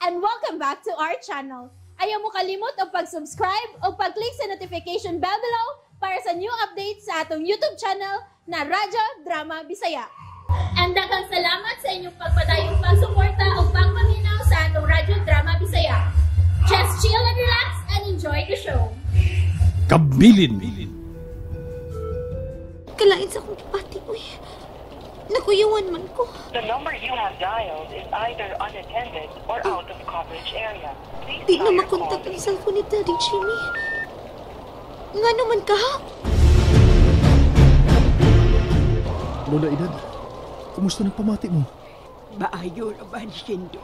And welcome back to our channel. Ayaw mo kalimot og pag-subscribe o pag-click sa notification bell below para sa new updates sa atong YouTube channel na Radyo Drama Bisaya. And daghang salamat sa inyong pagpadayong pagsuporta o pagpaminaw sa atong Radyo Drama Bisaya. Just chill and relax and enjoy the show. Kabilin. Kalain sa akong pati, uy. Nakuyawan man ko. The number you have dialed is either unattended or out of coverage area. Please Di try na your makontak call ang cellphone ni Daddy Jimmy. Nga naman ka, ha? Lola Edad, kumusta ng pamati mo? Maayo naman, Shindo.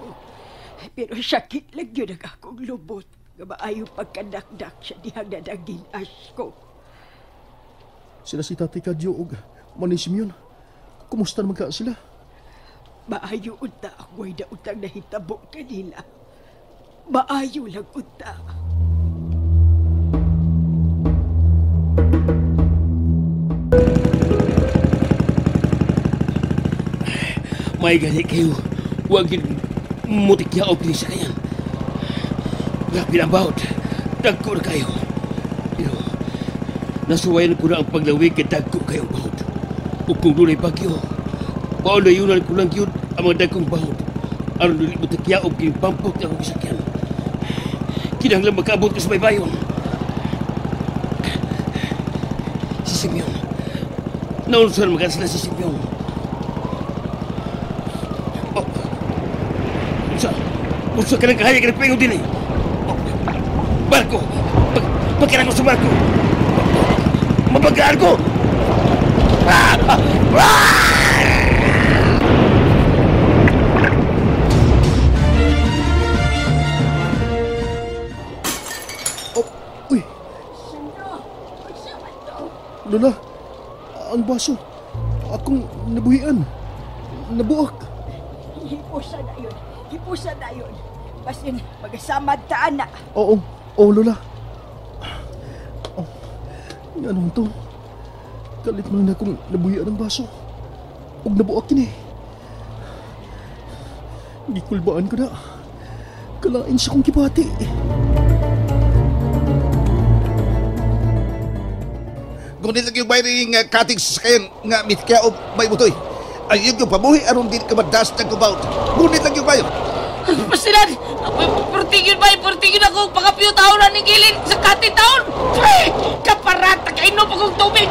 Pero sakit lang yun ang akong lubot. Nga maayo pagkadakdak sa dihang nadagilas ko. Sila si Tatay Kadyo og Manay Simeon. Kumusta naman ka sila? Maayo unta ako'y nautang nahitabo kanila. Maayo lang unta. May gani kayo. Huwag yun mutikya o pinisa kayan. Grabe na about. Dagko na kayo. Pero, nasuwayan ko na ang paglawig kay dagko kayong bahod. O kung dunay bagyo, paulayunan ko lang yun ang mga dagkong bahod. Aron dili mutikya o kinipampot na akong isakyan. Kinahanglan makaabot ko sa baybayon. Si Simeon. Naunsan maga sila si Simeon. Oh. Unsa? Unsa ka nang kahayag ng pengo din eh? Oh. Barko! Pagkira ko sa barko! Mabagaan ko! Ah! Ah! Oh, uy! Lola, ang baso. Akong nabuhian. Nabuak. Hipusa na yun. Hipusa na yun. Basin, magasamad ta na. Oo, oo, Lola. Oh, anong to? Kalit man na akong nabuhian ang baso. Ug nabuak kini. Gikulbaan ko na. Kalain sa kong kibati. Ngunit lang yung bayring kating sasakyan nga mitkya o may butoy. Ay yun yung pamuhi aron din ka madas ng kubaut. Ngunit lang yung bayo. Pasilan! Purtigin ba? Purtigin ako! Pakapiyo taon na ni Gilin sa kati taon! Kaparata! Kainom akong tubig!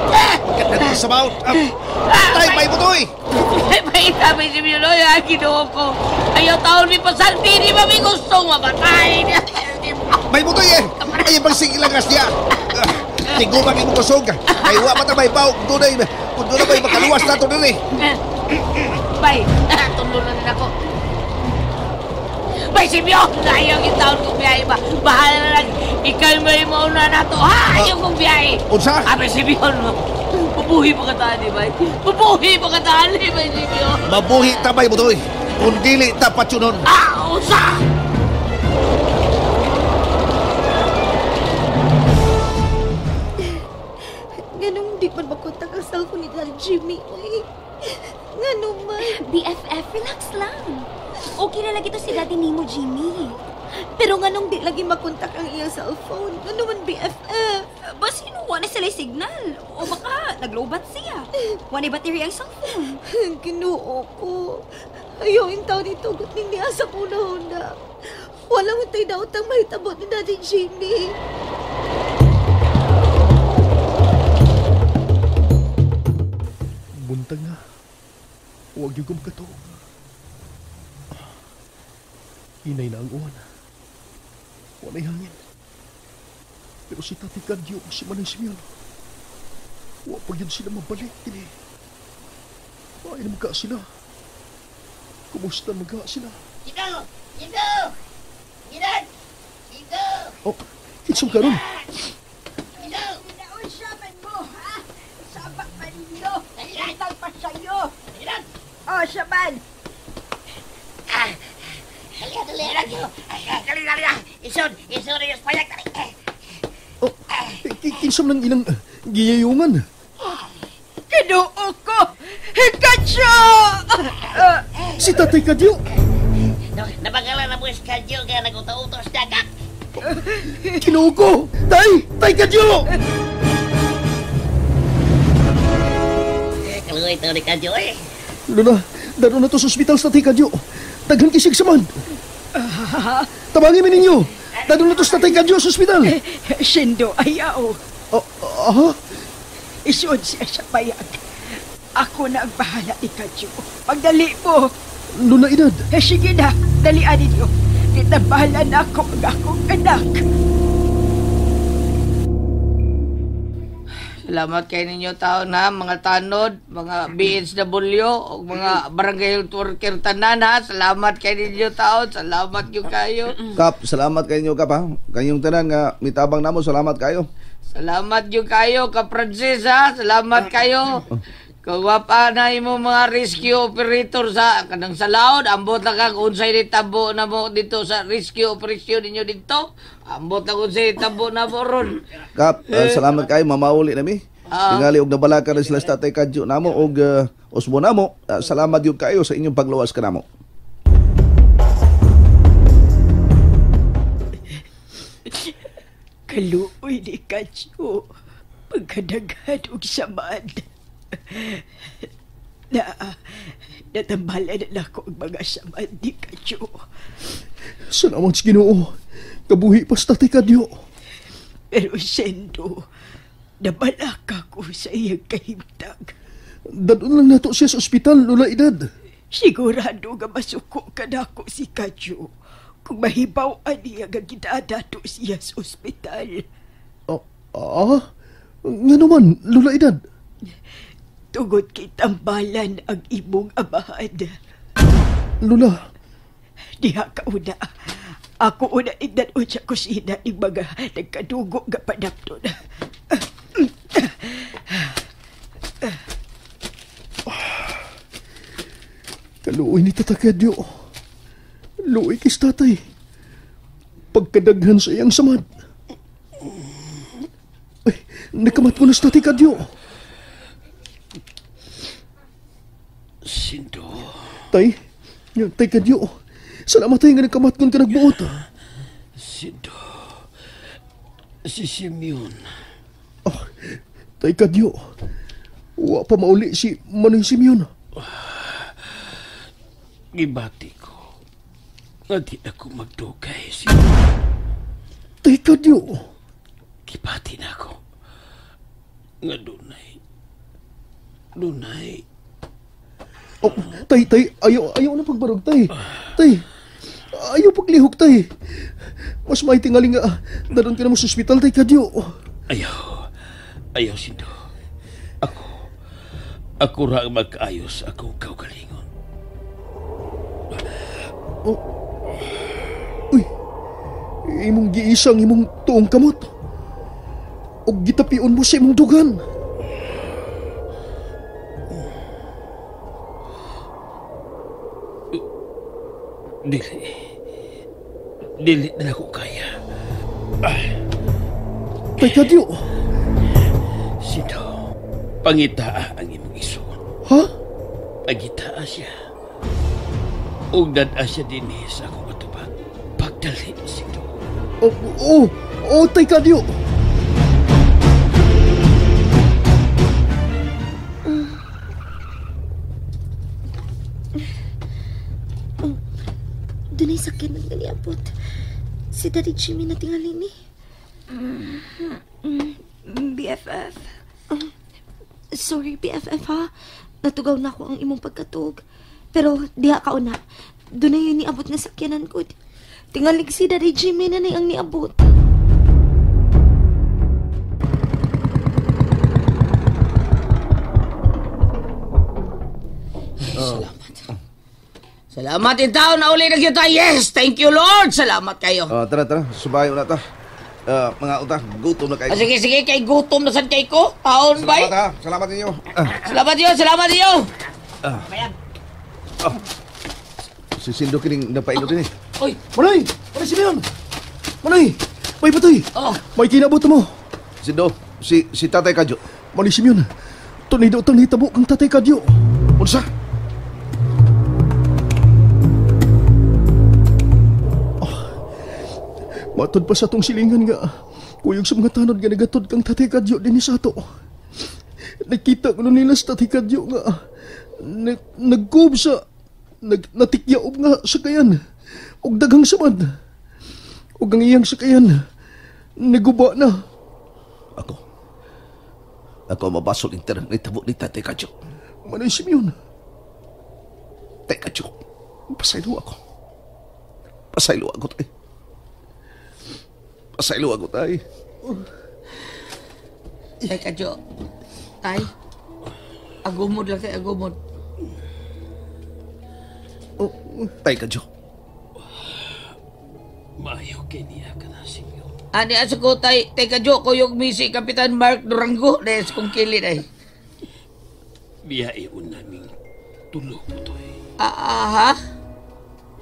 Ganda sa baut! Tay, may butoy! May may si Miloy, ang Ginoo ko! Ayaw taon mi pasalti! Di ba may gustong mamatay? May butoy eh! Ay, pagsigilangas niya! Tinggo ba kong kusog? Ay, wa pa ta may baw! Kung doon na may makaluwas na ito din eh! Bay! Tulo na din ako! Bay, Simeon! Ayaw yung taon kong biyahe ba? Bahala na lang! Ikaw may mauna na to! Ha! Ayaw kong biyahe! Unsa? Bay, Simeon! Mabuhi pa ka taan, bay! Mabuhi pa ka taan, bay, Simeon! Mabuhi ta, bay, butoy! Kung dili ta patsunon! Ah! Unsa! Ganong di man makontak ang cellphone ni Daddy Jimmy, uy. Ngano man? BFF, relax lang. Okay na lagi to si Daddy Nemo, Jimmy. Pero nganong di lagi makontak ang iyang cellphone? Ngano man, BFF? Basin, wala sila signal. O baka, naglobat siya. Wala battery ang cellphone. Ginoo ko. Ayaw yung taon ni Tugot ning niya sa una-una. Wala mo tayo daotang mahitabot ni Daddy Jimmy. Buntag na. Huwag yung kumkatog. Hinay na ang uwan. Wala'y hangin. Pero si Tati Kadyo o si Manang Simeon, wa pa yun sila mabalik. Dili. Ay, magka sila. Kumusta magka sila? Ito! Ito! Ilan! Ito! Oh, kinsong karon? Ito! Naunsa man mo, ha? Saba pa ninyo. Utang pa sa'yo. Ilan! Oh, saman. Dali, dali, dali. Dali, dali. Isod, isod yung payak. Oh, kinsong nang ilang giyayungan? Kinuo ko! Hikatso! Si Tatay Kadyo! Nabagalan na mo iskadyo nga nag-uto-utos dagat. Kinuo ko! Tay! Tay Kadyo! Kaluoy to ni Kadyo eh. Lola, daro na to sa ospital sa Tatay Kadyo. Daghan kisig samad. Tabangin mi ninyo. Daro na to sa Tatay Kadyo sa ospital. Sindo, ayaw. Aha? Isuod siya sa payag. Ako na ang bahala ni Kadyo. Pagdali mo. Lola Edad. Eh, sige na, dalian ninyo. Kitabalan ako ang akong anak. Salamat kay ninyo taon ha, mga tanod, mga BHW, o mga barangay health worker tanan ha. Salamat kay ninyo taon, salamat yung kayo. Kap, salamat kayo Kap ha. Kayong tanan nga mitabang namo, salamat kayo. Salamat yung kayo, Kap Francis ha. Salamat kayo. Kung wapa na imo mga rescue operator sa kanang sa laod, ambot lang kang unsay ni tabo na mo dito sa rescue operation ninyo dito. Ambot lang unsay ni tabo na mo ron. Kap, salamat kayo, mamauli nami. Tingali og nabalaka na sila sa Tatay Kadyo namo og usbo namo. Salamat yun kayo sa inyong pagluwas kanamo. Kaluoy ni Kadyo pagkadaghan og samad. Na natambalan na ako ang mga samad ni Kadyo. Salamat sa Ginoo. Kabuhi pa sa Tatay Kadyo. Pero sendo, nabalaka ko sa iyang kahimtang. Dadon lang nato siya sa ospital, Lola Edad. Sigurado nga masuko ka na ako si Kadyo kung mahibaw-an niya nga gidadato siya sa ospital. Nga naman, Lola Edad. Tungod kay tambalan ang imong amahan. Lola. Diha ka una. Ako una igdan-on sa kusina ning mga nagkadugo nga panapton. Kaluoy ni Tata Kadyo. Luoy kis tatay. Pagkadaghan sa iyang samad. Ay, nakamat ko na sa Tatay Kadyo. Sindo. Tay, Tay Kadyo. Salamat tayo nga nagkamat kung ka nagbuot. Sindo. Si Simeon. Oh, Tay Kadyo. Wa pa mauli si Manoy Simeon. Gibati ko. Nga di ako magdugay si... Tay Kadyo. Gibati na ako. Nga dunay. Dunay. Oh, tay, tay, ayaw na pagbarog, tay. Tay, ayaw paglihok, tay. Mas may tingali nga, daron ka na mo sa ospital, Tay Kadyo. Ayaw, Sindo. Ako ra ang magkaayos akong kaugalingon. Oh. Uy, imong giisang imong tuong kamot. O gitapion mo sa imong dugan. Dili na ako kaya. Tay Kadyo. Sindo, pangitaa ang imong isuon. Ha? Pangitaa siya. Ug dad-a siya dinhi sa akong atubang. Pagdali, Sindo. Oh, Tay Kadyo. Dunay sakit ng ganiabot. Si Daddy Jimmy na tingali ni. BFF. Sorry, BFF ha. Natugaw na ako ang imong pagkatug. Pero diha ka una. Dunay yun niabot nga sakyanan ko. Tingalig si Daddy Jimmy na ang niabot. Salamat. Salamat in taon na uli na kita. Yes! Thank you, Lord! Salamat kayo. Tara, tara. Subayo na ta. Mga uta, gutom na kayo. Sige, kay gutom na sad kay ko. Taon, bay. Salamat ha. Salamat ninyo. Salamat niyo, salamat niyo. Si Sindo kining napailo din eh. Oy! Manoy! Manoy Simeon! Manoy! May patoy! Oh. May kinabot mo. Sindo, si Tatay Kadyo. Manoy Simeon, tunay daw itang nahitabo kang Tatay Kadyo. Unsa? Matod pa sa atong silingan nga kuyog sa mga tanod nga nagatod kang Tatay Kadyo dinhi sa ato. Nakita ko nila sa Tatay Kadyo nga nagkub sa natikyaob nga sakayan og daghang samad. Og ang iyang sakayan naguba na. Ako mabasol inter ni tabo ni Tatay Kadyo. Manay Simeon. Tay Kadyo, pasaylo ako. Pasaylo ako, tay. Pasaylo ako, tay. Tay Kadyo. Tay. Agumod lang, tay, agumod. Oh, Tay Kadyo. Maayo kay niya ka na, Simeon. Ani asa ko, tay, Tay Kadyo, kuyog misi Kapitan Mark Durango. Dahil sa kong kilid ay. Biyaion naming tulog mo to eh. Ha?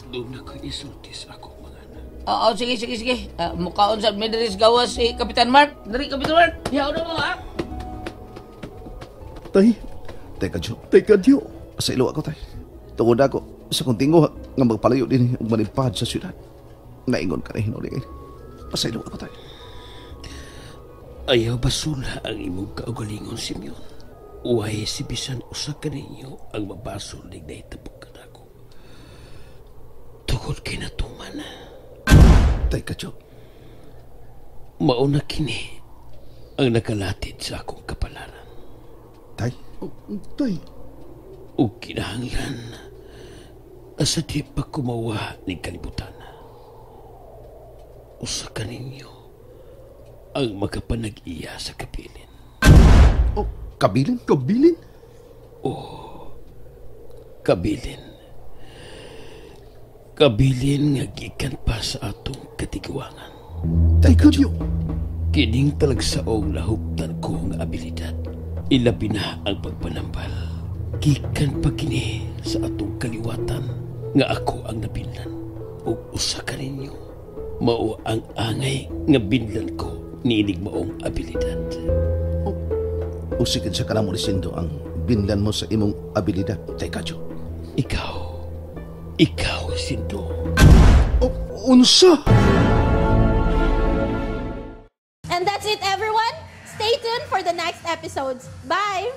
Doon na ko isulti sa akong mga anak. Oo, sige. Mukhaon sa Medris gawas si Kapitan Mark. Dari, Kapitan Mark. Diyaw na mo, ha? Tay. Tay Kadyo. Tay Kadyo. Pasaylo ako, tay. Tungod ako sa kong tingo nga magpalayo din og manipad sa syudad. Naingon ka na hinuli. Pasaylo ako, tay. Ayaw basula ang imong kaugalingon, Simeon. Uway si bisan usa ka ninyo ang mabasol ning nahitabo kanako. Tungod kay natuman na. Tay Kadyo. Mauna kini ang nakalatid sa akong kapalaran. Tay? Tay. Ug kinahanglan asa di pa kumawa ning kalibutan. Usa ka ninyo ang makapanag-iya sa kabilin. Oh, kabilin? Kabilin? Oh, kabilin. Kabilin nga gikan pa sa atong katigwangan. Tay Kadyo. Kining talagsaong nahuptan ko nga abilidad. Ilabi na ang pagpanambal. Gikan pa kini sa atong kaliwatan nga ako ang nabinlan. Ug usa ka ninyo, mao ang angay nga binlan ko niinig maong abilidad. Oh, usikin sa kanamo ni Sindo ang binlan mo sa imong abilidad, Tay Kadyo. Ikaw, Sindo. Oh, unsa? And that's it, everyone. Stay tuned for the next episodes. Bye!